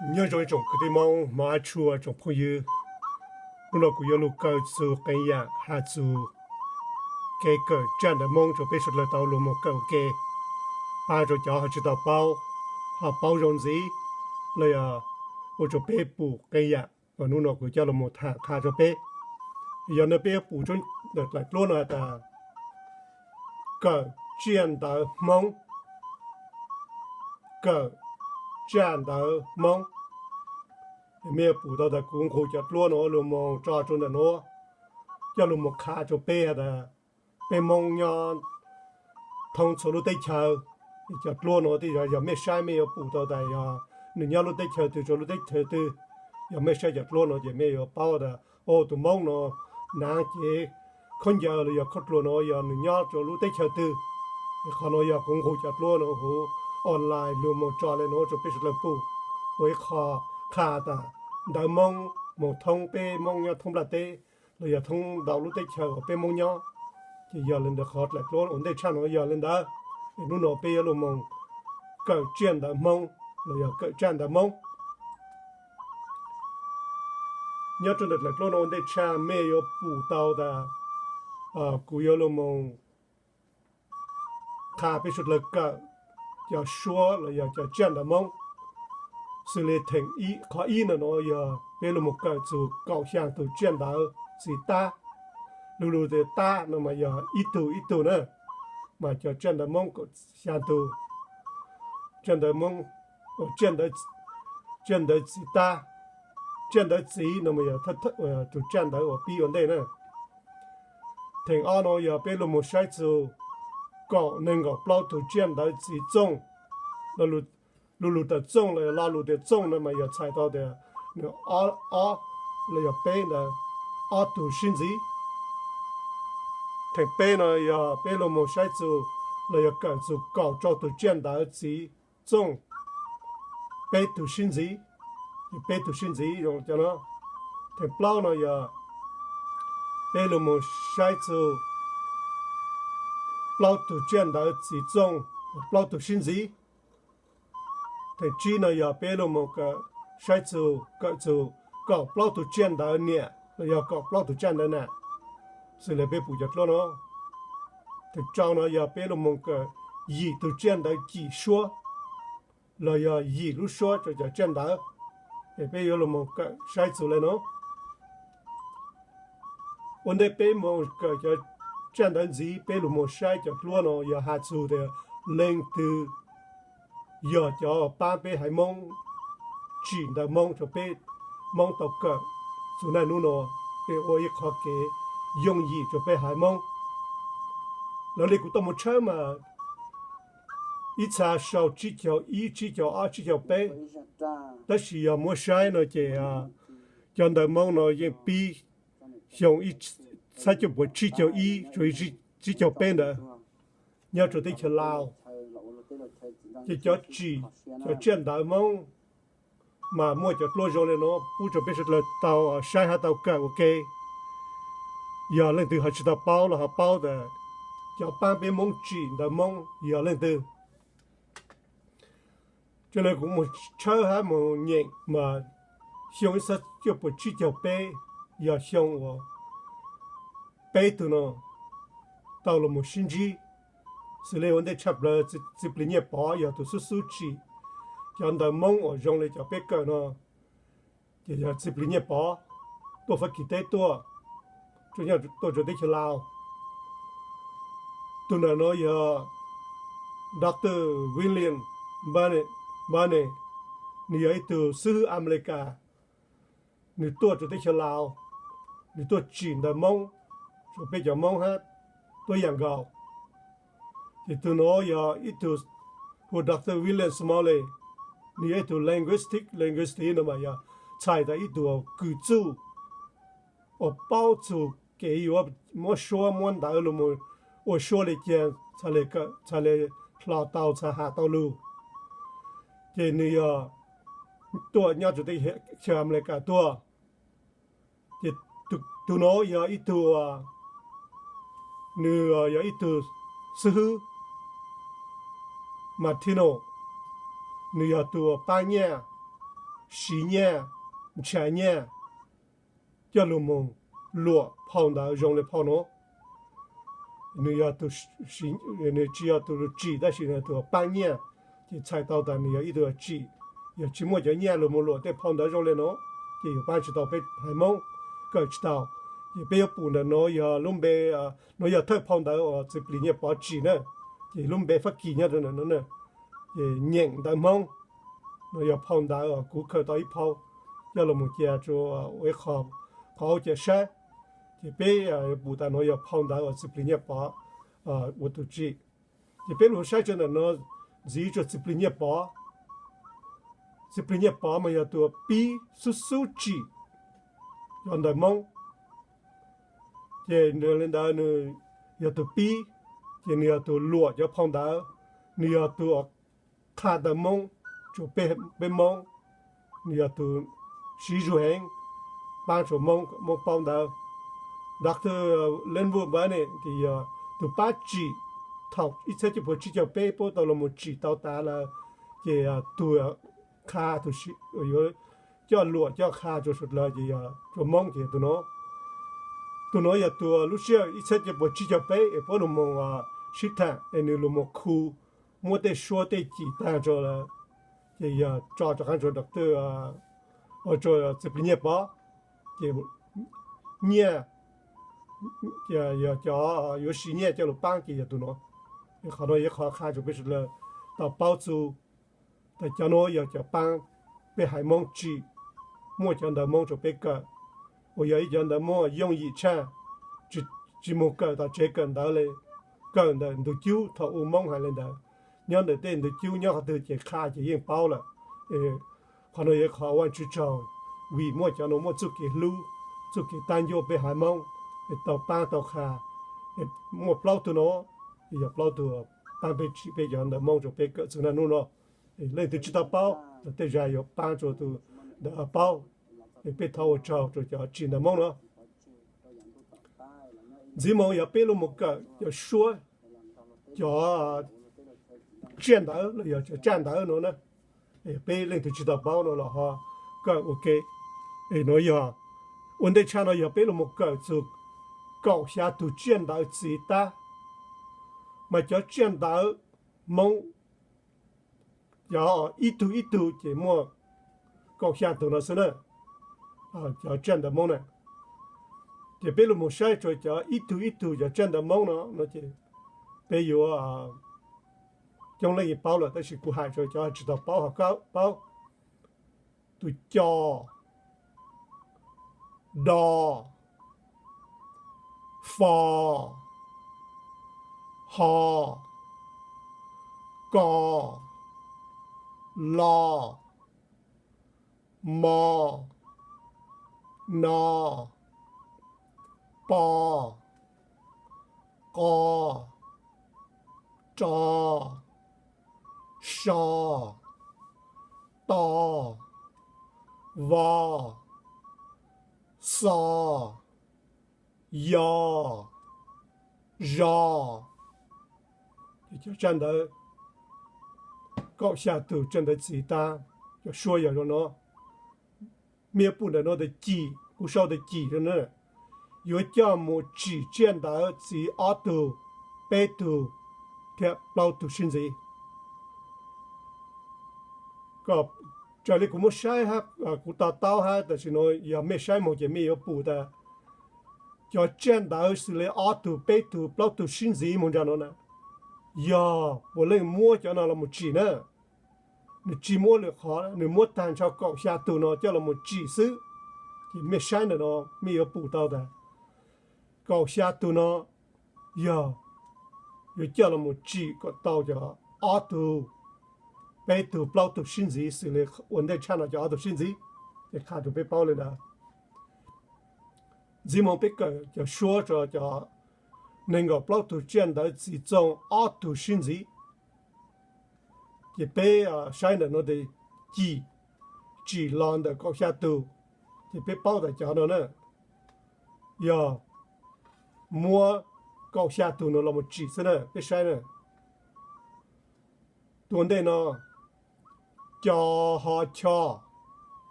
Nyob zoo ib tsoom kwv tij Hmoob, hmov tshua tsoom phooj ywg. Hnub no kuv yuav lug kaw txug qee yaam has txug kev kawm tsaj ntawv Moob rua peb suav dlawg tau lug moog kawm ua ke, pab rua cov ho tsi tau paub, ho paub zoo ntxiv, los yog ua rua peb pum qee yaam. Hnub no kuv coj lug moog tham qha rua peb. Yog no peb yuav pum tsuas ntawm dlaim dluab no has tas kawm tsaj ntawv Hmoob, kawm tsaj ntawv Hmoob. Mej yuav pum tau tas kuv nqug cov dluab no lug moog tso rua ntawm nuav, coj lug moog qha rua peb has tas peb Moob nyob thoob txhua lub teb chaws. Cov dluab no tej zaum yog mej saib mej yuav pum tau tas yog nws nyob lub teb chaws twg rua lub teb chaws twg. Yog mej saib cov dluab no ces mej yuav paub tas, o, tus Moob no naav cev khaub ncaws los yog khaub dluag no yog nws nyob rua lub teb chaws twg. Es qhov no yog kuv nqug cov dluab no huv online lug moog tso le nuav rua peb suav dlawg pum, ua ib qho qha tas ntawv Moob moog thoob peb Moob nyob thoob nplaj teb los yog thoob ntau lub teb chaws uas peb Moob nyob. Ces yog le ntawd qhov dlaim dluab ua ntej tshaj no yog le ntawd. Es hnub no peb yuav lug moog kawm tsaj ntawv Hmoob los yog kawm tsaj ntawv Moob. Nyob rua ntawm dlaim dluab no ua ntej tshaj mej yuav pum tau tas kuv yuav lug moog qha peb suav dlawg kawm cov suab los yog cov tsaj ntawv Moob. Xws le theem qhov ib no no yog peb lug moog kawm txug kaum xyaa tug tsaj ntawv txiv tab. Lug lug tias tab no mas yog ib tug ib tug na, mas cov tsaj ntawv Moob kaum xyaa tug, tsaj ntawv Moob, tsaj ntawv txiv tab, tsaj ntawv txiv no mas yog tug tsaj ntawv uas pib ua ntej na. Theem ob no yog peb lug moog saib txug kaum neeg nkaum plaub tug tsaj ntawv txiv txooj. Lug lug tas txooj los yog lo lug tias txooj no mas yog txhais tau tias nws ob los yog peb ntawd, ob tug sib ntxiv. Theem peb no yog peb lug moog saib txug los yog kawm txug kaum rau tug tsaj ntawv txiv txooj, peb tug sib ntxiv, peb tug sib ntxiv zoo cov no. Theem plaub no yog peb lug moog saib txug plaub tug tsaj ntawv txiv txooj, plaub tug sib ntxiv. Theem tsib no yog peb lug moog kawm, saib txug kawm txug kaum plaub tug tsaj ntawv niam los yog kaum plaub tug tsaj ntawv nam, xws le peb pum cov dluab no. Theem rau no yog peb lug moog kawm yim tug tsaj ntawv cim suab los yog yim lub suab rau cov tsaj ntawv. Es peb yuav lug moog kawm saib txug le no. Ua ntej peb moog kawm cov tsaj ntawv ntxiv, peb lug moog saib cov dluab no yog has txug tias leej twg yog cov paab peb haiv Moob, tsim ntawv Moob rua peb Moob tau kawm txug naj nub no, peb ua ib qho kev yooj yim rua peb haiv Moob. Lawv le kuv tau moog tshawb mas ib txha sau tsib caug ib, tsib caug ob, tsib caug peb, tab sis yog muab saib no ces cov ntawv Moob no yeej pib xyoo ib txhiab cuaj puas tsib caug ib rua tsib caug peb ntawd nyob rua teb chaws Lao. Ces cov tsim cov tsaj ntawv Moob mas muaj cov dluab zoo le no pub rua peb suav dlawg tau saib hab tau kawm ua ke. Yog leej twg ho tsis tau paub los ho paub tas cov paab peb Moob tsim ntawv Moob yog leej twg. Raws le kuv moog tshawb hab moog nyeem mas xyoo ib txhiab cuaj puas tsib caug peb yog xyoo uas peb tug no tau los moog sib ntsib. Xws le ua ntej tshaj plawg Txiv Plig Nyiaj Pov yog tug xub xub tsim cov ntawv Moob uas zoo le cov peb kawm no, ces yog Txiv Plig Nyiaj Pov tuaj Fab Kis teb tuaj, tuaj rua teb chaws Lao. Tug ntawm no yog Doctor William Barnett, nws yog ib tug xib hwb Amelikas, nws tuaj rua teb chaws Lao, nws tuaj tsim ntawv Moob rua peb cov Moob hab tuab yaam nkaus. Ces tug no yog ib tug hu ua Doctor William Smalley, nws yog ib tug linguistic, linguist no mas yog txhais tas ib tug kws txuj uas paub txug kev yuav muab suab muab ntawv lug ua suab le caag, txhais le hlo tau, txhais has tau lug. Ces nws yog tuaj nyob rua teb chaws Amelikas tuaj. Ces tug no yog ib tug, nws yog ib tug xib hwb Martino, nws yog tug uas paab nyiaj siv nyiaj, ntshav nyiaj, coj lug moog luam phau ntawv zoo le phau nuav. Nws yog tus, nws tsis yog tus lug tsim tab sis nws tus paab nyiaj, ces txhais tau tas nws yog ib tug tsim. Yog tsis muaj cov nyiaj lug moog luam tej phau ntawv zoo le nuav, ces yuav paab tsis tau peb haiv Moob, kawm tsis tau. Ces peb yuav pum ntawm nuav yog lub npe, nuav yog thawj phau ntawv uas Txiv Plig Nyiaj Pov tsim na, ces lub npe Fab Kis nyob rua ntawm nuav na. Ces Nyeem Ntawv Hmoob, nuav yog phau ntawv uas kuv khaws tau ib phau coj lug moog cia rua ua ib qho, qhov ua ca saib. Ces peb yuav pum tas nuav yog phau ntawv uas Txiv Plig Nyiaj Pov ua tug tsim. Ces peb lug saib rua ntawm nuav, ntxiv rua Txiv Plig Nyiaj Pov. Txiv Plig Nyiaj Pov mas yog tus pib xub xub tsim cov ntawv Moob. Ces le ntawd nws yog tus pib, ces nws yog tus luam cov phau ntawv, nws yog tus qha ntawv Moob rua peb Moob, nws yog tus siv zug heev, paab rua Moob, Moob paub ntawv. Doctor Linwood Burnett ces yog tus paab tsim thaum ib txhiab cuaj puas tsib caug peb puab tau lug moog tsim tau tas lawm, ces tus qha, tus yuav coj luam coj qha rua suav dlawg ces yog rua Moob ces yog tus nuav. Tus nuav yog tus lub sij hawm ib txhiab cuaj puas tsib caug peb es puab lug moog sib thaam es nws lug moog khu muab tej suab tej cim taag rua lawm, ces yog tso rov qaab rua doctor, rua Txiv Plig Nyiaj Pov, ces nyiaj, yog cov yuav siv nyiaj coj lug paab ces yog tus nuav. Qhov nuav yog qhov qha rua peb suav dlawg tau paub txug tas cov nuav yog cov paab peb haiv Moob tsim, muaj cov ntawv Moob rua peb kawm, uas yog ib cov ntawv Moob yooj yim tshaj, tsis moog kawm tom tsev kawm ntawv le, kawm ntawm ntug cub thaum u Moob has le ntawd, nyob ntawm tej ntug cub nyob qhov twg ces qha ces yeej paub lawm. Qhov nuav yog qhov Vaajtswv tsaug, vim muaj cov nuav muaj txuj kev hlub, txuj kev taab ncuab peb haiv Moob, es tau paab tau qha. Muaj plaub tug nuav, yog plaub tug paab peb tsim peb cov ntawv Moob rua peb kawm txug naj nub nuav. Leej twg tsis tau paub los tej zag yuav paab rua tus ntawd paub. Es peb thov ua tsaug rua cov tsim ntawv Moob nuav. Ntxiv moog yog peb lug moog kawm cov suab, cov tsiaj ntawv los yog cov tsaj ntawv nuav na. Peb leej twg tsis tau paub no los ho kawm ua ke. Es nuav yog, ua ntej tshaj no yog peb lug moog kawm txug kaum xya tug tsiaj ntawv txiv tab, mas cov tsiaj ntawv Moob, cov ib tug ib tug ces muaj kaum xya tug no xwb na, cov tsiaj ntawv Moob na. Ces peb lug moog saib rua cov ib tug ib tug cov tsiaj ntawv Moob no, no ces peb yuav coob leej yeej paub lawm, tab sis kuv has rua cov tsis tau paub ho paub. Tus co, do, fo, ho, ko, lo, mo, no, po, qo, ro, so, to, vo, xo, yo, zo. Cov tsaj ntawv, kaum xya tug tsaj ntawv txiv tab, cov suab yog zoo no. Mej yuav pum ntawm no tas cim, kuv sau tas cim rua na. Yuav coj mus tsim tsiaj ntawv txiv ob tug, peb tug, thiab plaub tug sib ntxiv. Raws li kuv muab saib, kuv to taub hab tam sim no yog mej saib moog ces mej yuav pum tas cov tsiaj ntawv xws li ob tug, peb tug, plaub tug sib ntxiv moog nraag no na, yog puav leej muab cov no los mus tsim na. Nws tsis muab lwm qhov, nws muab tag nrho kaum xya tug no coj los mus tsim xwb. Ces mej saib ntawm no mej yuav pum tau tas kaum xya tug no yog yuav coj los mus tsim kom tau cov ob tug, peb tug, plaub tug sib ntxiv xws li ua ntej tshaj no cov ob tug sib ntxiv. Ces qha rua peb paub li ntawd. Ntxiv moog peb kawm cov suab rua cov neeg nkaum plaub tug tsiaj ntawv txiv txooj ob tug sib ntxiv. Ces peb saib ntawm no tas cim, tsim los ntawm kaum xya tug, ces peb paub tas cov no na yog muab kaum xya tug no los mus tsim xwb na, peb saib na. Tus ua ntej no, co, ho, cho,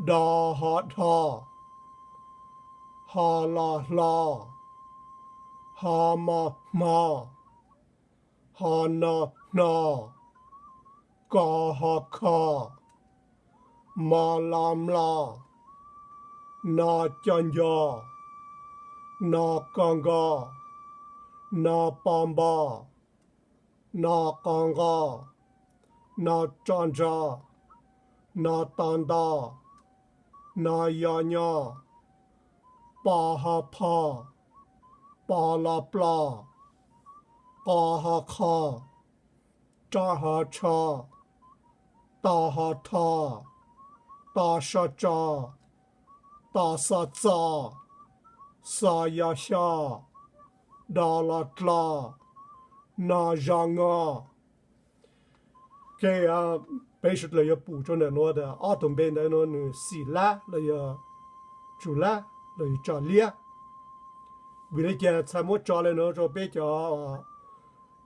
Do ho dho, ho lo hlo, ho mo hmo, ho no hno, ko ho kho, mo lo mlo, no co nco, no ko nko, no po npo, no qo nqo, no tso ntso, no to nto, no yo nyo, po ho pho, po lo plo, qo ho qho, tso ho tsho, to ho rho, to so tso, to xo txo, xo yo xyo, do lo dlo, no zo ngo. Ke, peb sawv daws yuav pum rau ntawm nuav tas ob tug npe ntawd nuav nws xim lab los yog tsum lab los yog tso liab. Vim le caag txhaj muab tso le nuav rau peb cov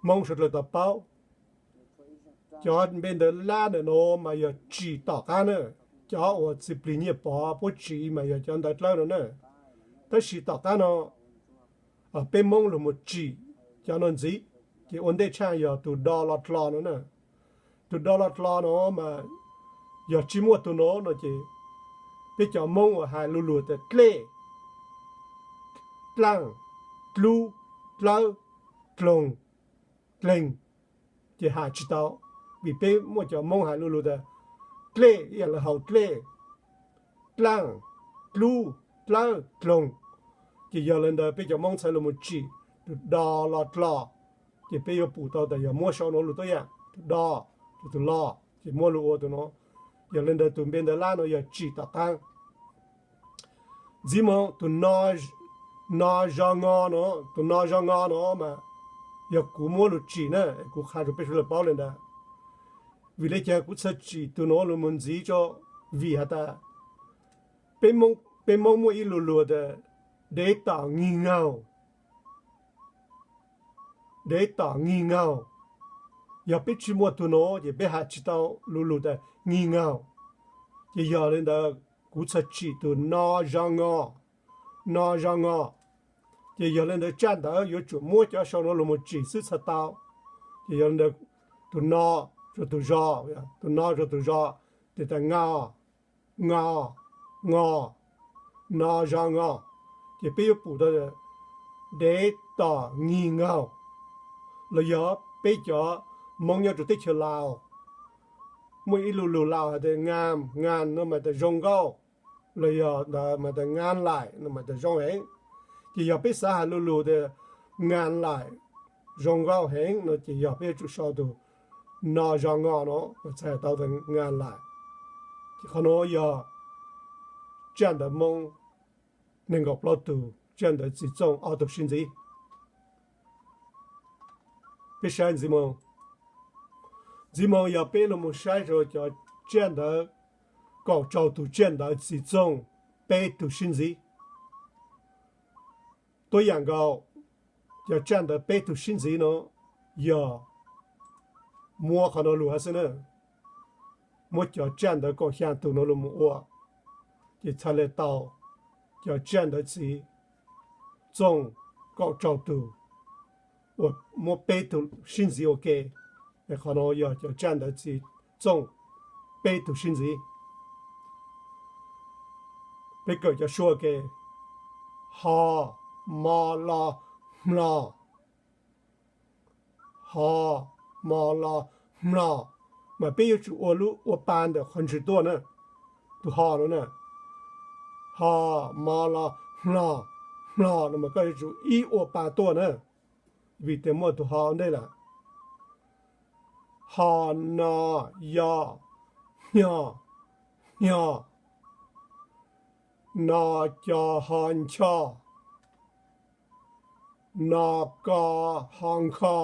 Hmoob sawv daws tau paub? Cov npe ntawv lab ntawm nuav mas yog tsim tom qaab na. Cov uas txiv plig nyiaj pov puab tsim mas yog cov ntawv dlawb no na. Tab sis tom qaab no peb Moob lug mus tsim cov no ntxiv, ces ua ntej tshaj yog tug do lo dlo no na. Tug do lo dlo no mas yog tsi muaj tug no no ces peb cov Moob uas has lu lug tas dlej, dlaaj, dlub, dlawb, dloog, dleeg, ces has tsi tau. Vim peb muaj cov Moob has lu lug tas dlej ib yaam le haus dlej, dlaaj, dlub, dlawb, dloog, ces yog le ntawd peb cov Moob txhad lug mus tsim tug do lo dlo, ces peb yuav pum tau tas yog muab sau nuav lug tuab yaam, tug do, tug lo, ces muab lug ua tug no. Yog le ntawd tug npe ntawv lab no yog tsim tom qaab. Ntxiv moog tug no, no zo ngo no, tug no zo ngo no mas yog kuv muab lug tsim na, kuv qha rau peb suav dlawg paub le ntawd. Vim le caag kuv txhad tsim tug no lug mus ntxiv tso? Vim has tas peb Moob muaj ib lu lug tas dev tom ngig ngaug, dev tom ngig ngaug. Yog peb tsi muaj tug no ces peb has tsi tau lu lug tas ngig ngaug. Ces yog le ntawd kuv txhad tsim tug no zo ngo, no zo ngo. Ces yog le ntawd tsaj ntawv yuav tsum muab cov sau no lug mus tsim xwb txhad tau. Ces yog le ntawd tug no rua tug zo, tug no rua tug zo, tes tas ngo, ngo, ngo, no zo ngo. Ces peb yuav pum tau dev tom ngig ngaug. Los yog peb cov Moob nyob rua teb chaws Laus, muaj ib lu lug Laus has tas ngam, ngam no mas tas zoo nkauj, los yog ntawd mas tas ngan laim no mas tas zoo heev. Ces yog peb xav has lu lug tas ngan laim, zoo nkauj heev no ces yog peb yuav tsum sau tug no zo ngo no txhais tau tas ngan laim. Ces qhov no yog tsaj ntawv Moob nees nkaum plaub tug, tsaj ntawv txiv txooj ob tug sib ntxiv. Peb saib ntxiv moog. Ntxiv moog yog peb lug mus saib rua cov tsaj ntawv, kaum rau tug tsaj ntawv txiv txooj peb tug sib ntxiv. Tuab yaam nkaus, cov tsaj ntawv peb tug sib ntxiv no yog muab qhov no lug hab xwb na. Muab cov tsaj ntawv kaum xyaa tug no lug mus ua, ces txhad le tau cov tsaj ntawv txiv txooj kaum rau tug, uas muab peb tug sib ntxiv ua ke. Qhov no yog cov tsaj ntawv txiv txooj peb tug sib ntxiv. Peb kawm cov suab ua ke. Ho, mo, lo, hmlo. Ho, mo, lo, hmlo. Mas peb yuav tsum ua lub ua pa ntawm qhov ntswg tuaj na. Tus ho no na, ho, mo, lo, hmlo, hmlo no mas koj yuav tsum ib ua pa tuaj na, vim tias muaj tus ho ua ntej lawm. Ho, no, yo, hnyo, hnyo. No, co, ho, ncho. No, ko, ho, nkho.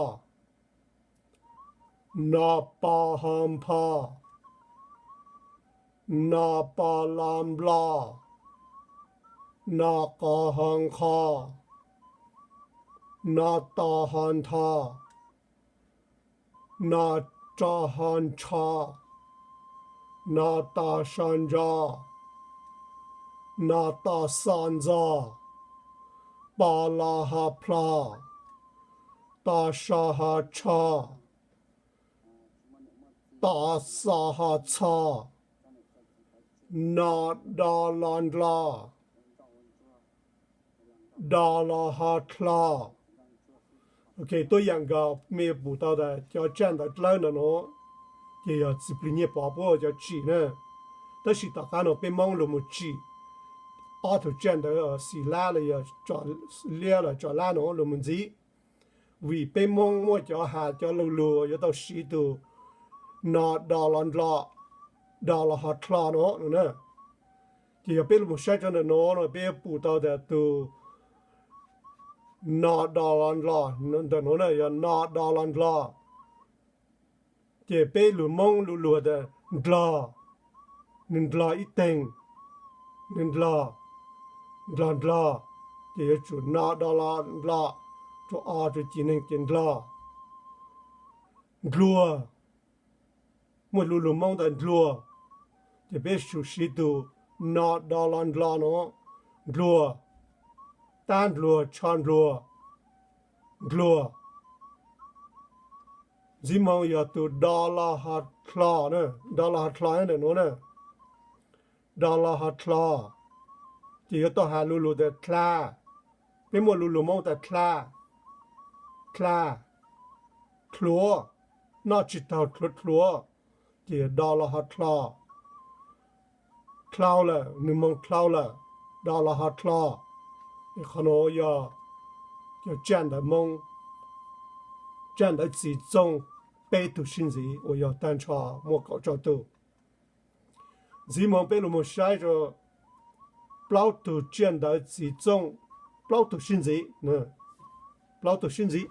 No, po, ho, npho. No, po, lo, nplo. No, qo, ho, nqho. No, to, ho, ntho. No, tso, ho, ntsho. No, to, so, ntso. No to xo ntxo. Po lo ho plho. To so ho tsho. To xo ho txho. No do lo ndlo. Do lo ho dlo. Ok, tuab yaam nkaus mej yuav pum tau tas cov tsaj ntawv dlawb ntawm nuav ces yog Txiv Plig Nyiaj Pov puab cov tsim na. Tab sis tom qab no peb Moob lug mus tsim ob tug tsaj ntawv xim lab los yog liab los tso lab nuav lug mus ntxiv. Vim peb Moob muaj cov has cov lu lug yuav tau siv tug no do lo ndlo, do lo ho dlo nuav na. Ces yog peb lug mus saib rua ntawm nuav no peb yuav pum tau tas tug no do lo ndlo, ntawm nuav na yog no do lo ndlo. Ces peb lug Moob lu lug tas ndlog, nwg ndlog ib teeg, nwg ndlog, ndlog ndlog, ces yuav tsum no do lo ndlo, rua o rua ci neeg ces ndlog. Ndluag, muaj lu lug Moob tas ndluag, ces peb tsum siv tug no do lo ndlo nuav, ndluag, tab ndluag tsho ndluag, ndluag. Ntxiv moog yog tug do lo ho dlo, do lo ho dlo ntawm nuav na, do lo ho dlo, ces yuav tau has lu lug tas dlha. Peb muaj lu lug Moob tas dlha, dlha, dlhuav, noj tsis taug dlhuav dlhuav, ces do lo ho dlo. Dlhau lawm, nwg moog dlhau lawm, do lo ho dlo. Es qhov nuav yog cov tsaj ntawv Moob, tsaj ntawv txiv txooj peb tug sib ntxiv uas yog tag nrho muaj kaum rau tug. Ntxiv moog peb lug moog saib rua plaub tug tsaj ntawv txiv txooj, plaub tug sib ntxiv, plaub tug sib ntxiv.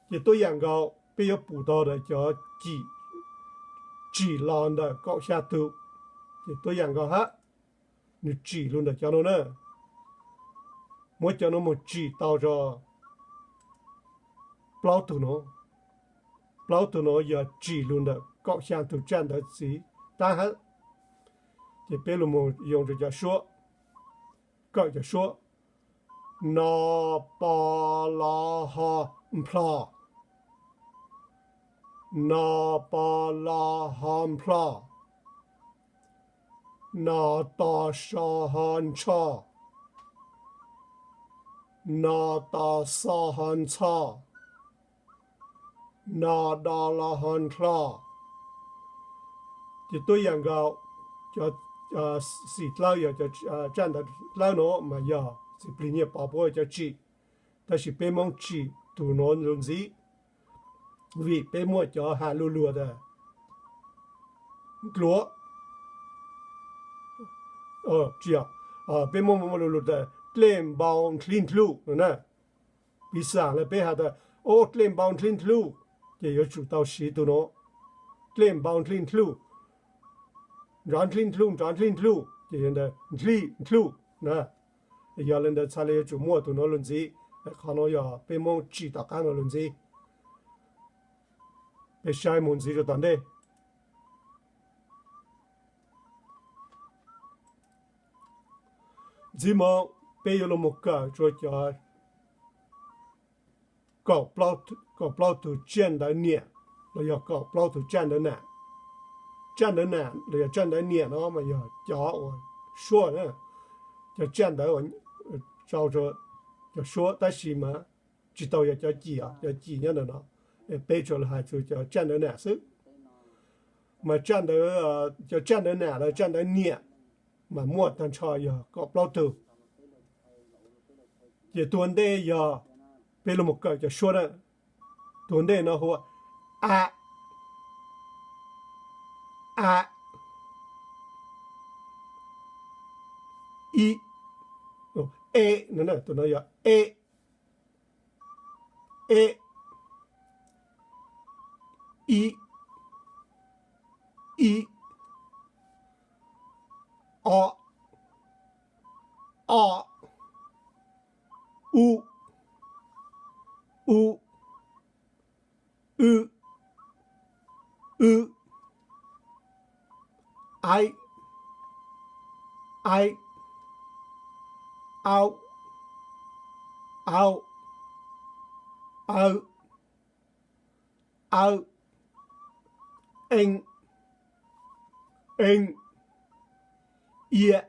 Ces tuab yaam nkaus peb yuav pum tau tas cov cim tsim los ntawm kaum xya tug. Ces tuab yaam nkaus hab, nwg tsim lug ntawm cov nuav na, muab cov nuav moog tsim tau rua plaub tug nuav, plaub tug nuav yog tsim lug ntawm kaum xya tug tsaj ntawv txiv tab hab. Ces peb lug moog yoo rua cov suab, kawm cov suab, no po lo ho nplho, no po lo ho nplho, no to so ho ntsho, no to xo ho ntxho, no do lo ho ndlho. Ces tuab yaam nkaus, cov xim dlawb yog cov tsaj ntawv dlawb nuav mas yog Txiv Plig Nyiaj Pov puab cov tsim, tab sis peb Moob tsim tug nuav lug ntxiv, vim peb muaj cov has lu lug tas ndluav, tsis yog, peb muaj lu lug tas dlej npau nrhib nrhuj no na. Piv xam le peb has tas, o, dlej npau nrhib nrhuj, ces yuav tsum tau siv tug nuav, dlej npau nrhib nrhuj, nrov nrhib nrhuj, nrov nrhib nrhuj, ces yog ntawd nrhij nrhuj na. Yog le ntawd txhad le yuav tsum muaj tug nuav lug ntxiv. Qhov nuav yog peb Moob tsim tom qaab nuav lug ntxiv. Peb saib moog ntxiv rua tom ntej. Ntxiv moog peb yuav lug moog kawm rua cov kaum plaub tug tsaj ntawv niam los yog kaum plaub tug tsaj ntawv nam. Tsaj ntawv nam los yog tsaj ntawv niam no mas yog cov uas suab na, cov tsaj ntawv uas rau cov suab tab sis mas tsis tau yog cov cim, cov cim nyob ntawm no, peb tsuas hais txug cov tsaj ntawv nam xwb. Mas cov tsaj ntawv nam los tsaj ntawv niam mas muaj tag nrho yog kaum plaub tug. Ces tug ua ntej yog, peb lug moog kawm cov suab na, tug ua ntej no hu ua a, a, i, e, no, tug no yog e, e, i, i, o, o, u, u, w, w, ai, ai, Aw, aw, aw, aw, ee, ee, ia,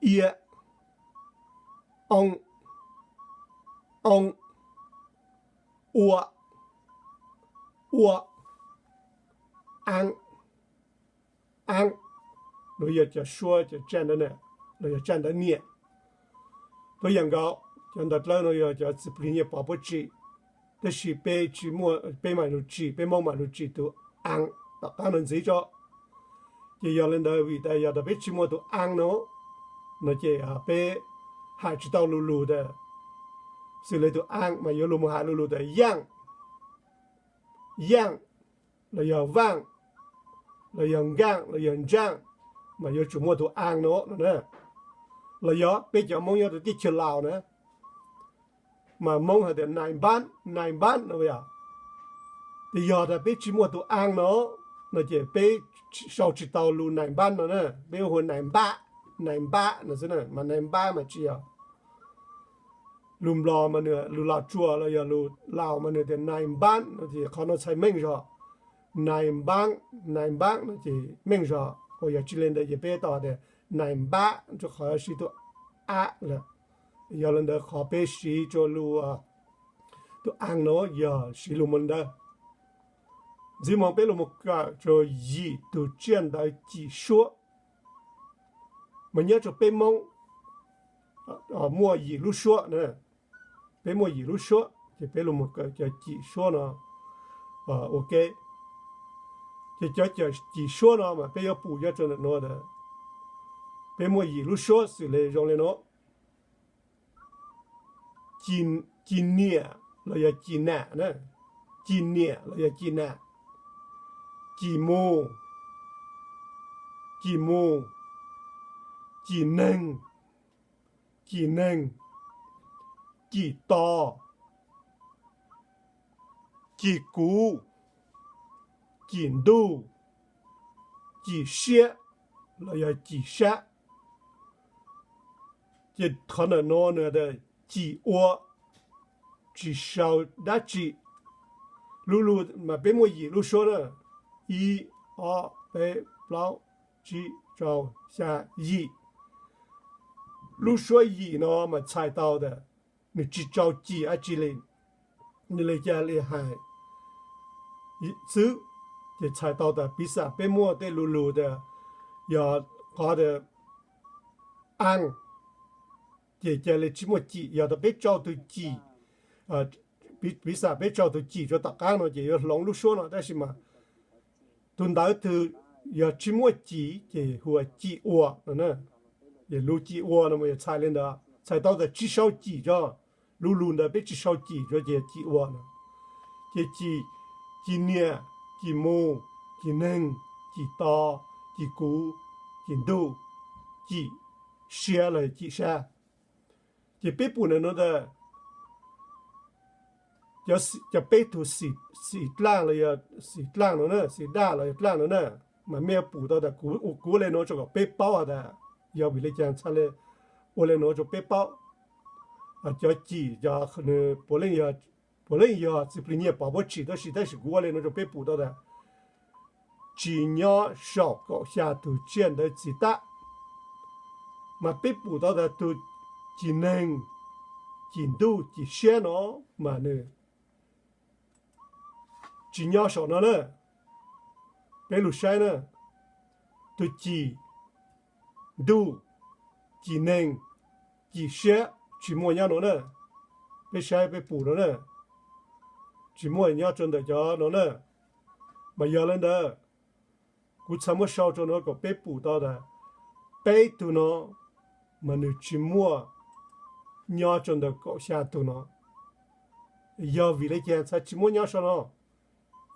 ia, oo, oo, ua, ua, aa, aa. Nuav yog cov suab cov tsaj ntawv na, los yog tsaj ntawv niam. Tuab yam nkaus, cov ntawv dlawb no yog cov txiv plig nyiaj pov puab tsim, tab sis peb tsis muaj, peb mam lug tsim, peb Moob mam lug tsim tug aa tom qaab nuav ntxiv tso. Ces yog le ntawd vim tas yog tas peb tsis muaj tug aa no, no ces peb has tsis tau lu lug tas, xws le tug aa mas yuav lug moog has lu lug tas yaaj, yaaj, los yog vaaj, los yog nkaaj, los yog ntsaaj, mas yuav tsum muaj tug aa no no na. Los yog peb cov Moob nyob rua teb chaws Laus na, mas Moob has tias nais npaab, nais npaab no yog. Ces yog tas peb tsis muaj tug aa no, no ces peb sau tsis tau lug nais npaab no na, peb hu nais npab, nais npab no xwb na, mas nais npab mas tsis yog. Lug Nplog mas nwg, lug Los Tsuas los yog lug Laus mas nwg tias nais npaab no ces qhov no txhais meej zog. Nais npaab, nais npaab no ces meej zog, uas yog tsis le ntawd ces peb tau tias nais npab rua qhov siv tug ab lawm. Yog le ntawd qhov peb siv rua lug tug aa no yog siv lug moog le ntawd. Ntxiv moog peb lug moog kawm rua yim tug tsiaj ntawv cim suab. Mas nyob rua peb Moob muaj yim lub suab na, peb muaj yim lub suab ces peb lug moog kawm cov cim suab no ua ke. Ces cov cim suab no mas peb yuav pum nyob rua ntawm nuav tas, peb muaj yim lub suab xws le zoo le nuav: cim niam los yog cim nam na, cim niam los yog cim nam, cim mus, cim mus, cim neeg, cim neeg, cim to, cim kuv, cim ntuj, cim siab los yog cim sab. Ces qhov ntawm no nws tas cim ua, tsis sau dab tsi. Lu lug mas peb muaj yim lub suab na, ib, ob, peb, plaub, tsib, rau, xya, yim. Lub suab yim no mas txhais tau tas nws tsis tau cim dab tsi li, nws le caag le hais xwb. Ces txhais tau tas piv xam peb muaj tej lu lug tas yog qhov tas aa, ces ca le tsis muaj cim. Yog tas peb tau tug cim, piv xam peb tau tug cim rua tom qaab no ces yuav hloov lub suab no, tab sis mas tug ntawv twg yog tsis muaj cim ces hu ua cim ua no na. Ces lug cim ua no mas yog txhais le ntawd, txhais tau tas tsis sau cim tso. Lu lug ntawd peb tsis sau cim tso ces cim ua no. Ces cim, cim niam, cim mus, cim neeg, cim to, cim kuv, cim ntuj, cim siab los cim sab. Ces peb pum ntawm nuav tas cov peb tug xim dlaaj los yog xim dlaaj no na, xim daj los yog dlaaj no na, mas mej yuav pum tau tas kuv ua le nuav rua kom peb paub has tas yog vim le caag txhaj le ua le nuav rua peb paub. Cov cim cov nws puav leej, puav leej yog txiv plig nyiaj pov puab tsim, tab sis, tab sis kuv ua le nuav rua peb pum tau tas tsis nyob saum kaum xya tug tsiaj ntawv txiv tab. Mas peb pum tau tas tug cim neeg, cim ntuj, cim siab no mas nws tsis nyob saum no na. Peb lug saib na, tug cim ntuj, cim neeg, cim siab tsis muaj nyob no na. Peb saib peb pum no na, tsis muaj nyob rua ntawm cov no na. Mas yog le ntawd, kuv txhaj muab sau rua nuav kom peb pum tau tas peb tug no mas nws tsis muaj nyob rua ntawm kaum xya tug no. Yog vim le caag txhaj tsis muaj nyob saum no?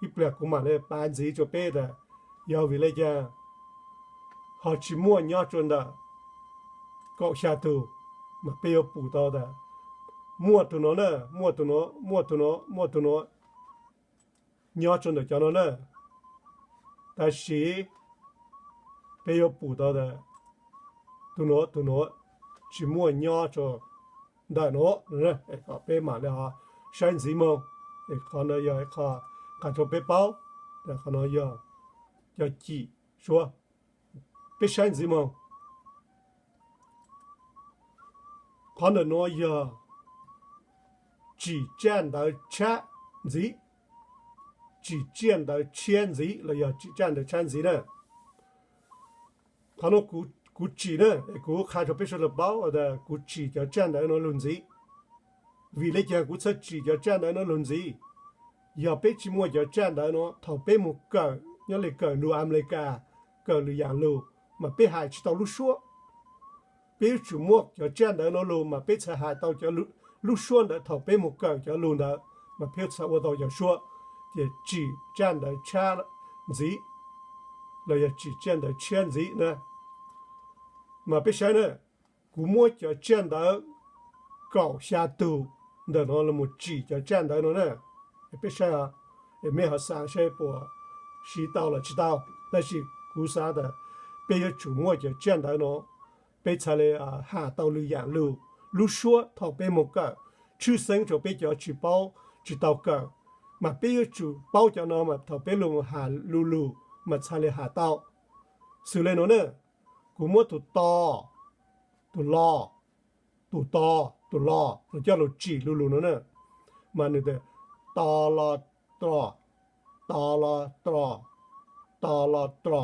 Ib pliag kuv mam le pav ntxiv rua peb tas yog vim le caag ho tsis muaj nyob rua ntawm kaum xya tug, mas peb yuav pum tau tas muaj tug no na, muaj tug no, muaj tug no, muaj tug no nyob rua ntawm cov no na. Tab sis peb yuav pum tau tas tug no, tug no, tsis muaj nyob rau ntawm no, kom peb mam li ho saib ntxiv moo. Qhov no yog qhov qha rau peb paub, qhov no yog cov cim suab. Peb saib ntxiv moo. Qhov ntawm no yog tsim tsaj ntawv tshab ntxiv, tsim tsaj ntawv tshiab ntxiv los yog tsim tsaj ntawv tshab ntxiv na. Qhov no kuv tsim na, kuv qha rau peb sawv daws paub tias kuv tsim cov tsaj ntawv no lug ntxiv. Vim le caag kuv txhaj tsim cov tsaj ntawv no lug ntxiv? Yog peb tsis muaj cov tsaj ntawv no, thaum peb mus kawm nyob li kawm lus Amelikas, kawm lwm yaam lug, mas peb hais tsis tau lub suab. Peb yuav tsum muaj cov tsaj ntawv no lug mas peb txhaj hais tau cov lub suab ntawd thaum peb mus kawm cov lug ntawd, mas peb txhaj ua tau cov suab. Ces tsim tsaj ntawv tshab ntxiv los yog tsim tsaj ntawv tshiab ntxiv na. Mas peb saib na, kuv muab cov tsaj ntawv kaum xya tug ntawm no los tsim cov tsaj ntawv no na. Peb saib, mej ho xaav saib puas siv tau los tsis tau, tab sis kuv xaav tas peb yuav tsum muaj cov tsaj ntawv no, peb txhaj le has tau lwm yaam lug, lub suab thaum peb mus kawm, tshwj xeeb rau peb cov tsis paub tsis tau kawm, mas peb yuav tsum paub cov no mas thaum peb lug has lu lug mas txhaj le has tau. Xws le no na, kuv muab tus to, tus lo, tus to, tus lo no coj lug tsim lu lug no na, mas nwg tas to lo tlo, to lo tlo, to lo tlo.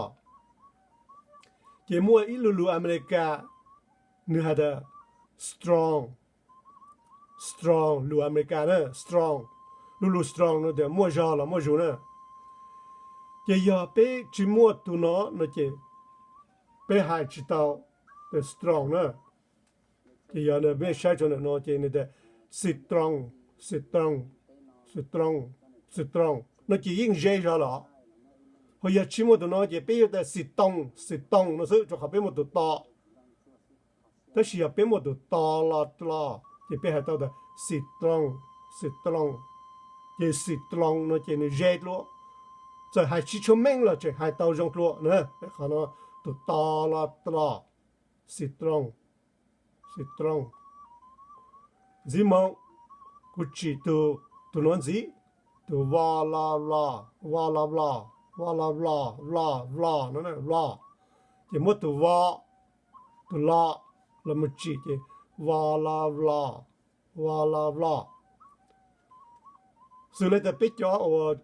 Ces muaj ib lu lug Amelikas, nwg has tas strong, strong, lug Amelikas na strong. Lu lug strong no tas muaj zog los muaj zug na. Ces yog peb tsis muaj tus no no ces peb hais tsis tau tas strong na. Ces yog mej saib rau ntawm no ces nwg tas xi tooj, xi tooj, xi tooj, xi tooj no ces yeej ze zog los. Ho yog tsis muaj tus no ces peb yuav tas xi tooj, xi tooj no xwb rau qhov peb muaj tus to. Tab sis yog peb muaj tus to lo tlo, ces peb hais tau tas xi tooj, xi tooj. Ces xi tooj no ces nwg ze dlua, txawm hais tsis tshua meej los tseem hais tau zoo dlua na. Qhov no tus to lo tlo, xi tooj, xi tooj. Ntxiv moo, kuv tsim tus, tus no ntxiv, tus vo lo vlo, vo lo vlo, vo lo vlo, vlo, vlo no, vlo. Ces muab tus vo, tus lo los mus tsim ces vo lo vlo, vo lo vlo. Xws le tas peb cov uas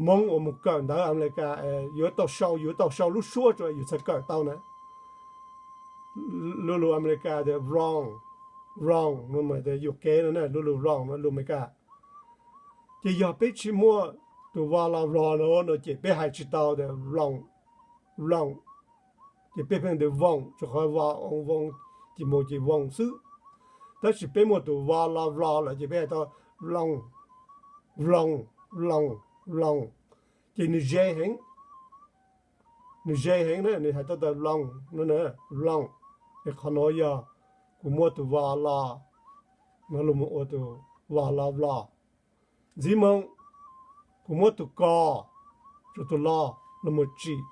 Moob uas mus kawm ntawv Amelikas, yuav tau sau, yuav tau sau lub suab rua yus txhaj kawm tau na. Lu lug Amelikas tas wrong, wrong no mas tas yuam kev no na, lu lug wrong no lug Amelikas. Ces yog peb tsis muaj tus vo lo vlo no no ces peb hais tsis tau tas wrong, wrong. Ces peb pheej tas voos, rua qhov vo, voos, ces mus ces voos xwb. Tab sis peb muaj tus vo lo vlo lawm ces peb hais tau wrong, wrong, wrong, wrong. Ces nwg ze heev, nwg ze heev na, nwg hais tau tas wrong no na, wrong. Es qhov no yog kuv muab tus vo lo no los mus ua tus vo lo vlo. Ntxiv moo, kuv muab tus ko rua tus lo los mus tsim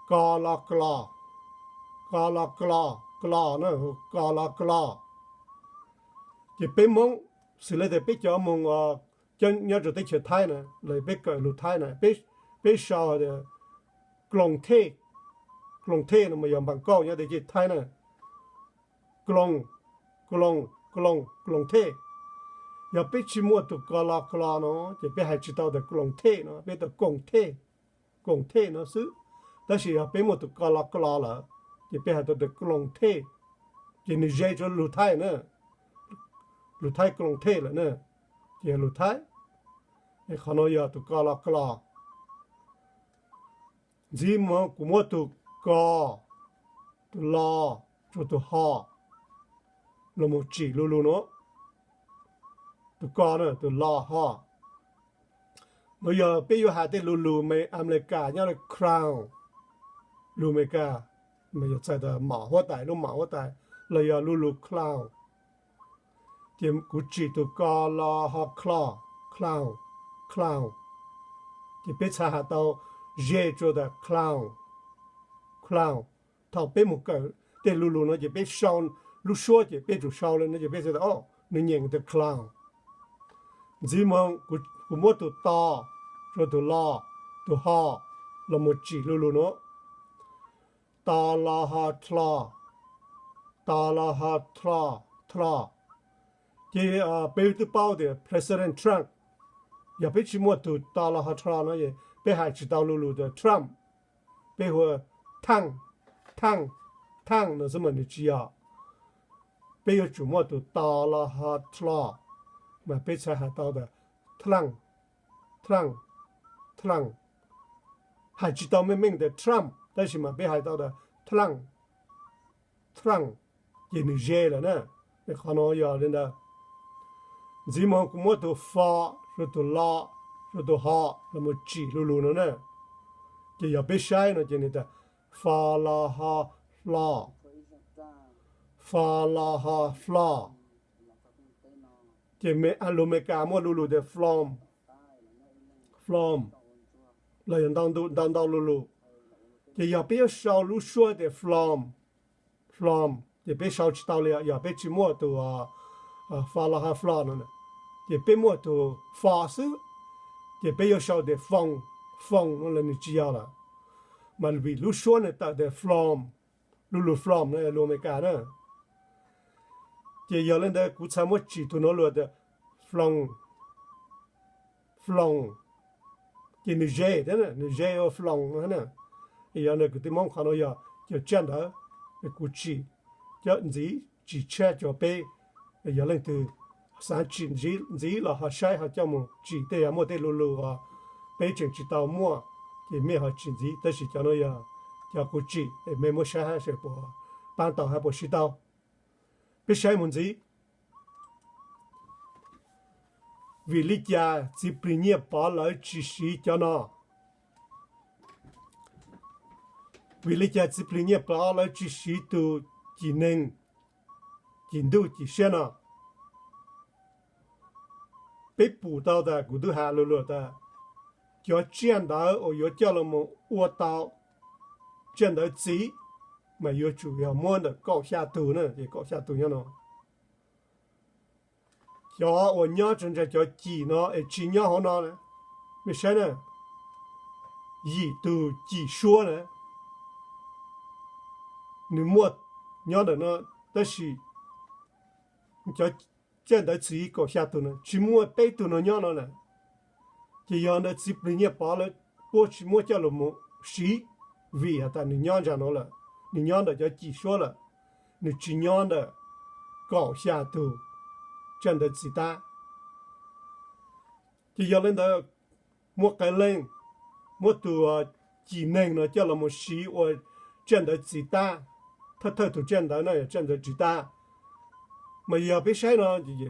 ko lo klo, ko lo klo, klo na, ko lo klo. Ces peb Moob, xws le tas peb cov Moob nyob rua teb chaws Thaib na, los peb kawm lug Thaib na, peb sau tas kloos thej, kloos thej no mas yog npaas kauj nyob teb chaws Thaib na. Kloos, kloos, kloos, kloos thej. Yog peb tsis muaj tus ko lo klo no ces peb hais tsis tau tas kloos thej no, peb tas koos thej, koos thej no xwb. Tab sis yog peb muaj tus ko lo klo lawm ces peb hais tau tas kloos thej. Ces nwg ze rua lug Thaib na, lug Thaib kloos thej lawm na, ces yog lug Thaib. Es qhov no yog tus ko lo klo. Ntxiv moo kuv muab tus ko, tus lo, rua tus ho los mus tsim lu lug no. Tus ko na, tus lo, ho. Nuav yog peb yuav has tej lu lug Amelikas nyob li crown, lug Amelikas mas yog txhais tas mom huab tais, lub mom huab tais, los yog lu lug crown. Ces kuv tsim tus ko lo ho clo, crown, crown. Ces peb txhaj has tau ze rua tas crown, crown. Thaum peb mus kawm tej lu lug no ces peb sau lub suab ces peb tsum sau li no ces peb thiaj tias, o, nws nyeem tias clown. Ntxiv moog kuv muab tug to, rua tug lo, tug ho los mus tsim lu lug nuav. To lo ho tlo, to lo ho tlo, tlo. Ces peb twb paub tias President Trump, yog peb tsi muaj tug to lo ho tlo no es peb has tsi tau lu lug tias Trump, peb hu thaaj, thaaj, thaaj no xwb mas nws tsi yog. Peb yuav tsum muaj tug to lo ho tlo mas peb txhaj has tau tas thlaaj, thlaaj, thlaaj. Has tsi tau meej meej tas Trump tab sis mas peb has tau tas thlaaj, thlaaj, ces nws ze lawm na. Qhov no yog li ntawd. Ntxiv moog kuv muab tug fo, rua tug lo, rua tug ho los mus tsim lu lug no na. Ces yog peb saib no ces nws tas fo lo ho flo, fo lo ho flo. Ces lug Amelikas muaj lu lug tias flom, flom, los yog ntau ntau lu lug. Ces yog peb yuav sau lub suab tias flom, flom ces peb sau tsi tau li, yog peb tsi muaj tug fo lo ho flo no, ces peb muaj tug fo xwb, ces peb yuav sau tias foom, foom no los nws tsi yog lawm. Mas vim lub suab nws tawm tias flom, lu lug flom no lug Amelikas na. Ces yog li ntawd kuv txhaj muab tsim tug nuav lug tias flom, flom, ces nws ze thiab, nws ze ua flom na. Yog ntawd kwv tij Moob qhov nuav yog cov tsaj ntawv kuv tsim cov ntxiv tsis tshaj cov peb, yog leej twg xav tsim ntxiv los ho saib ho coj mus tsim tej yog muaj tej lu lug peb tseem tsis tau muaj, ces mej ho tsim ntxiv, tab sis cov nuav yog cov kuv tsim, mej muab saib hab puas paab tau hab puas sib tau. Peb saib mus ntxiv. Vim li cas Txiv Plig Nyiaj Pov lawv tsis siv cov no? Vim li cas Txiv Plig Nyiaj Pov lawv tsis siv tug cim neeg, cim ntuj cim siab no? Peb pum tau tas kuv twb has lu lug tas cov tsiaj ntawv uas yuav coj los ua tau tsiaj ntawv txiv mas yuav tsum yog muab ntawm kaum xya tug na, ces kaum xya tug nyob no. Cov uas nyob tso ntsa cov cim no es tsis nyob hauv no, mej saib na, yim tug cim suab na, nws muaj nyob ntawm no, tab sis cov tsiaj ntawv txiv kaum xya tug no tsis muaj peb tug no nyob no na. Ces yog ntawd Txiv Plig Nyiaj Pov lawv puab tsis muab coj los mus siv, vim has tas nws nyob ntsa no lawm, nws nyob ntawm cov cim suab lawm, nws tsis nyob ntawm kaum xya tug tsiaj ntawv txiv tab. Ces yog li ntawd muaj qee leej muab tug cim neeg no coj los mus siv ua tsiaj ntawv txiv tab, thawj thawj tug tsiaj ntawv no yog tsiaj ntawv txiv tab. Mas yog peb saib no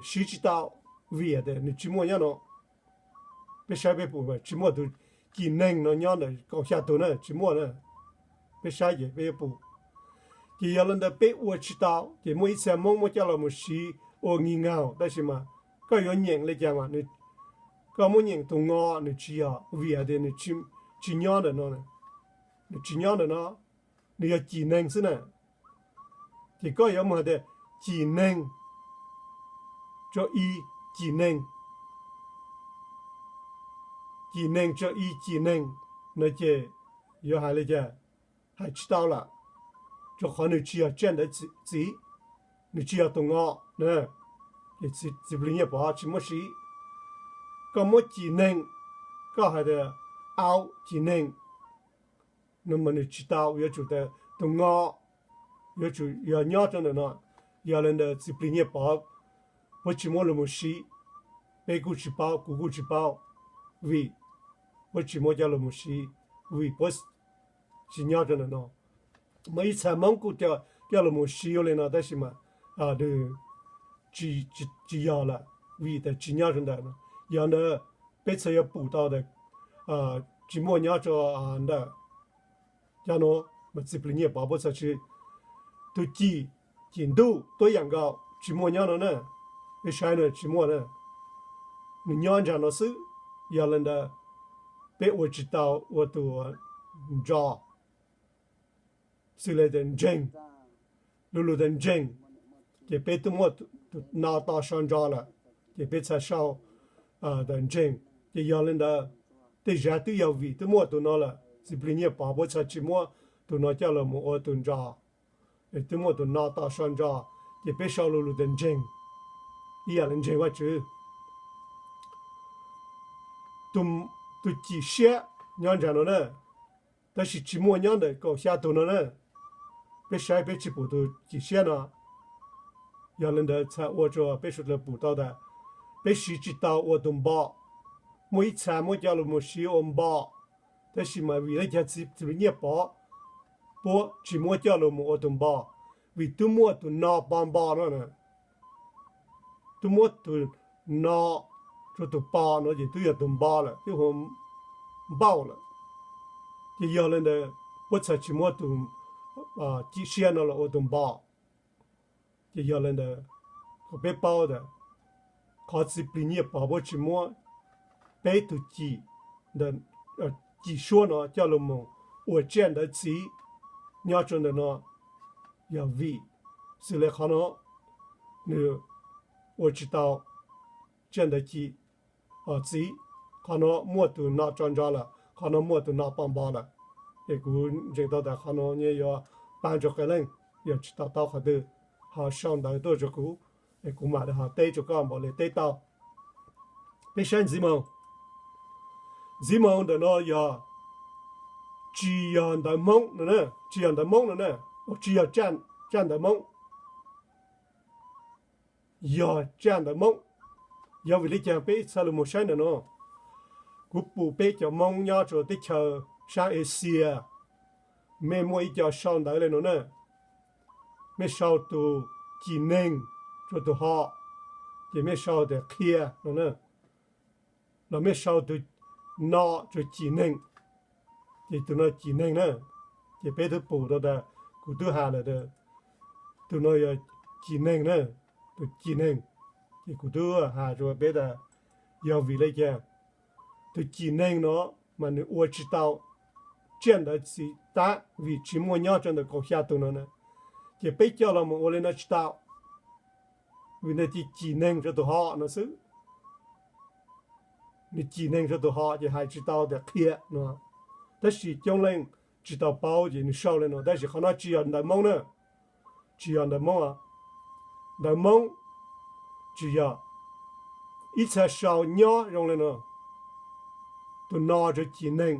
siv tsis tau, vim tias nws tsis muaj nyob no. Peb saib peb pum tsis muaj tug cim neeg no nyob ntawm kaum xya tug na, tsis muaj na. Peb saib ces peb pum. Ces yog li ntawd peb ua tsis tau, ces muaj ib txhia Moob muab coj los mus siv ua ngii ngaug, tab sis mas koj yuav nyeem li cas mas koj muab nyeem tug ngo nws tsis yog, vim tias nws tsis nyob ntawm no, nws tsis nyob ntawm no, nws yog cim neeg xwb na. Ces koj yuav mus hais tias cim neeg, tso i, cim neeg, cim neeg, tso i, cim neeg no ces yuav hais li cas? Hais tsis tau lawm, rau qhov nws tsis yog tsiaj ntawv txiv, nws tsis yog tug ngo, ces Txiv Plig Nyiaj Pov tsis muab siv. Koj muab cim neeg, koj hais tias au cim neeg no mas nws tsis tau, yuav tsum tas tug ngo yuav tsum yog nyob rau ntawm no. Yog li ntawd Txiv Plig Nyiaj Pov puab tsis muab los mus siv, peb kuj tsis paub, kuv kuj tsis paub, vim puab tsis muab coj los mus siv, vim puab tsis nyob rau ntawm no. Mas ib txhia Moob kuj coj los mus siv ua li no tab sis mas nws tsis yog lawm, vim tas tsis nyob rau ntawm no. Yog ntawd peb txhaj yuav pum tau tas tsis muaj nyob rau ntawm cov no, mas Txiv Plig Nyiaj Pov puab txhaj tsis, tug cim, cim ntuj tuab yaam nkaus tsis muaj nyob no na. Peb saib no tsis muaj na, nws nyob ntsa no xwb. Yog li ntawd peb ua tsis tau ua tug ntso, xws li tas ntseeg, lu lug tas ntseeg, ces peb twb muaj tus no to so ntso lawm, ces peb txhaj sau ntseeg. Ces yog li ntawd, tej zaum twb yog vim twb muaj tus no lawm, txiv plig Nyiaj Pov puab txhaj tsis muab tus no coj los mus ua tus ntso. Twb muaj tus no to so ntso, ces peb sau lo lus tias ntseeg, ib yam li ntseeg Vajtswv. Tus cim siab nyob ntawm no na, tab sis tsis muaj nyob ntawm kaum xya tus no na. Peb saib peb tsis pum tus cim siab no. Yog li ntawd txhaj ua rua peb suav dlawg pum tau tas peb siv tsis tau ua tus npo. Muaj ib txha muab coj los mus siv ua npo, tab sis mas vim le caag txiv plig Nyiaj Pov puab tsis muab coj los mus ua tus npo? Vim twb muaj tus no po npo no na. Twb muab tus no rua tus po no ces twb yog tus npo lawm, twb hu npauj lawm. Ces yog li ntawd puab txhaj tsis muab tus cim siab no los ua tus npo. Ces yog li ntawd, kom peb paub tas qhov txiv plig Nyiaj Pov puab tsis muab peb tug cim, cim suab no coj los mus ua tsiaj ntawv txiv nyob rua ntawm no, yog vim xws li qhov no nws ua tsis tau tsiaj ntawv cim txiv. Qhov no muaj tus no tso ntso lawm, qhov no muaj tus no po npo lawm. Es kuv ntseeg tau tas qhov no yuav paab rua qee leej yog tsis to taub qhov twg, ho sau ntawv tuaj rua kuv, es kuv mam li ho teb rua koj npaum li teb tau. Peb saib ntxiv moog. Ntxiv moog ntawm no yog tsis yog ntawv Moob no na, tsis yog ntawv Moob no na, tsis yog tsiaj ntawv Moob. Yog tsiaj ntawv Moob. Yog vim le caag peb txhaj lug moog saib ntawm no? Kuv pum peb cov Moob nyob rua teb chaws saab Asia, mej muaj ib co sau ntawv le no na. Mej sau tus cim neeg rua tus ho, ces mej sau tias qhia no na, los mej sau tus no rua cim neeg, ces tus no cim neeg na. Ces peb twb pum tau tas, kuv twb has lawm tas tus no yog cim neeg na, tus cim neeg. Ces kuv twb has rua peb tas yog vim le caag tus cim neeg no mas nws ua tsis tau tsiaj ntawv txiv tab vim tsis muaj nyob rua ntawm kaum xya tus no na. Ces peb coj los mus ua le no tsis tau, vim nws cim neeg rua tus ho no xwb. Nws cim neeg rua tus ho ces hais tsis tau tias qhia no. Tab sis coob leej tsis tau paub ces nws sau le no, tab sis qhov no tsis yog ntawv Moob na. Tsis yog ntawv Moob. Ntawv Moob tsis yog. Ib txha sau nyob zoo le no, tus no rua cim neeg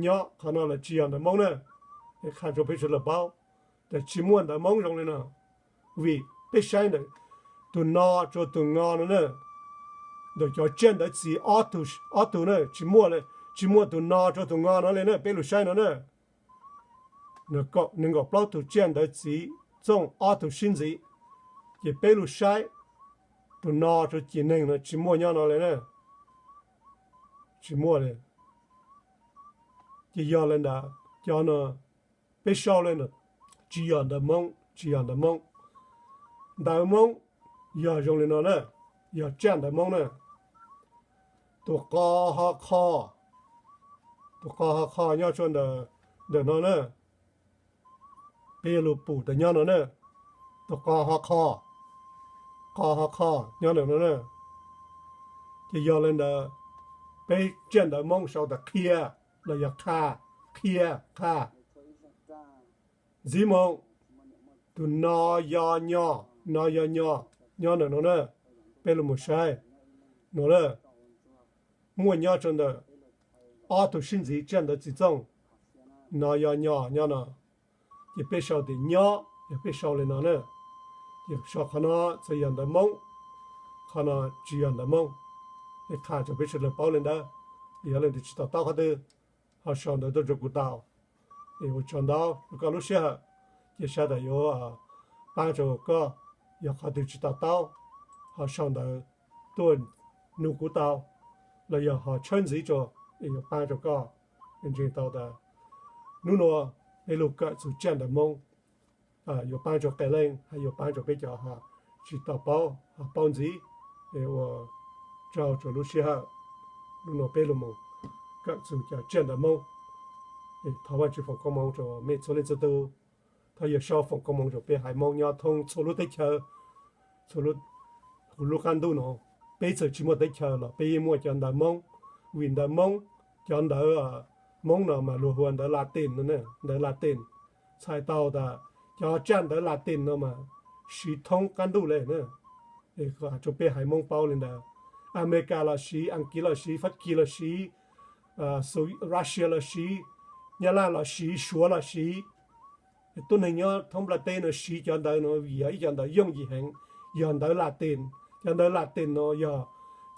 nyob, qhov no los tsis yog ntawv Moob na. Qha rua peb suav dlawg paub tas tsis muaj ntawv Moob zoo le no. Vim peb saib ntawm tus no rua tus ngo no na, ntawm cov tsiaj ntawv txiv ob tug na, tsis muaj, tsis muaj tus no rua tus ngo no le na, peb lug saib no na. Nees nkaum plaub tug tsiaj ntawv txiv txooj ob tug sib ntxiv, ces peb lug saib tus no rua cim neeg no tsis muaj nyob no le na. Tsis muaj le. Ces yog le ntawd cov no peb sau le no, tsis yog ntawv Moob, tsis yog ntawv Moob. Ntawv Moob yog zoo le no na, yog tsiaj ntawv Moob na. Tus qo ho kho, tus qo ho kho nyob rua ntawm no na. Peb yuav lug pum tas nyob no na, tus qo ho kho, qo ho kho nyob ntawm no na. Ces yog le ntawd, peb tsiaj ntawv Moob sau tas qhia los yog qha, qhia, qha. Ntxiv moog, tus no yo nyo, no yo nyo nyob ntawm no na. Peb lug mus saib no na, muaj nyob rua ntawm ob tug sib ntxiv tsiaj ntawv txiv txooj, no yo nyo nyob no. Ces peb sau tias nyob, yog peb sau le no na. Ces sau qhov no txhad yog ntawv Moob, qhov no tsis yog ntawv Moob. Peb qha rua peb suav dlawg paub le ntawd, yog leej twg tsis to taub qhov twg ho sau ntawv tuaj rua kuv tau. Es ua tsaug ntau rua koj lub sij hawm, ces saib tas yuav paab rua koj, yog qhov twg tsis to taub ho sau ntawv tuaj nug kuv tau, los yog ho tshawb ntxiv rua, es yuav paab rua koj. Ntseeg tau tas hnub nuav peb lug kawm txug tsiaj ntawv Moob yuav paab rua qee leej, hab yuav paab rua peb cov ho tsis to paub ho paub ntxiv. Es ua tsaug rua lub sij hawm, hnub nuav peb lug moog kawm txug cov tsiaj ntawv Moob. Es thov Vaajtswv foom koob moov rua mej txhua leej txhua tug. Thov Yawm Saub foom koob moov rua peb haiv Moob nyob thoob txhua lub teb chaws, txhua lub qab ntuj no, peb txawm tsis muaj teb chaws los peb yeej muaj cov ntawv Hmoob, vim ntawv Hmoob, cov ntawv Hmoob no mas luag hu ua ntawv Latin no, ntawv Latin. Txhais tau tas cov tsaj ntawv Latin no mas siv thoob qab ntuj le na. Rau peb haiv Hmoob paub li ntawd, Amelikas los siv, Askiv los siv, Fab Kis los siv, Russia los siv, Nyab Laj los siv, Suav los siv. Tuab neeg nyob thoob nplaj teb no siv cov ntawv no vim yog ib cov ntawv yooj yim heev, yog ntawv Latin. Cov ntawv Latin no yog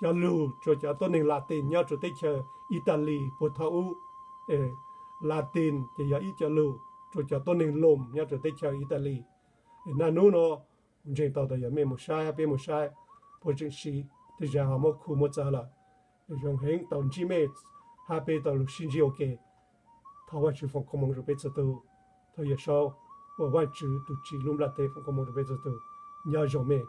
cov lug rua cov tuab neeg Latin nyob rua teb chaws Italis puag thaum ub. Latin ces yog ib cov lug rua cov tuab neeg Loos nyob rua teb chaws Italis. Naj nub no kuv ntseeg tau tas yog mej mus saib, peb mus saib, puab tseem siv, tej zag ho muab khu muab txawv lawm. Zoo heev tau ntsib mej hab peb tau lug sib ntsib ua ke. Thov Vaajtswv foom koob moov rua peb txhua tug. Thov Yawm Saub uas Vaajtswv tug tsim lub nplaj teb foom koob moov rua peb txhua tug. Nyob zoo mej.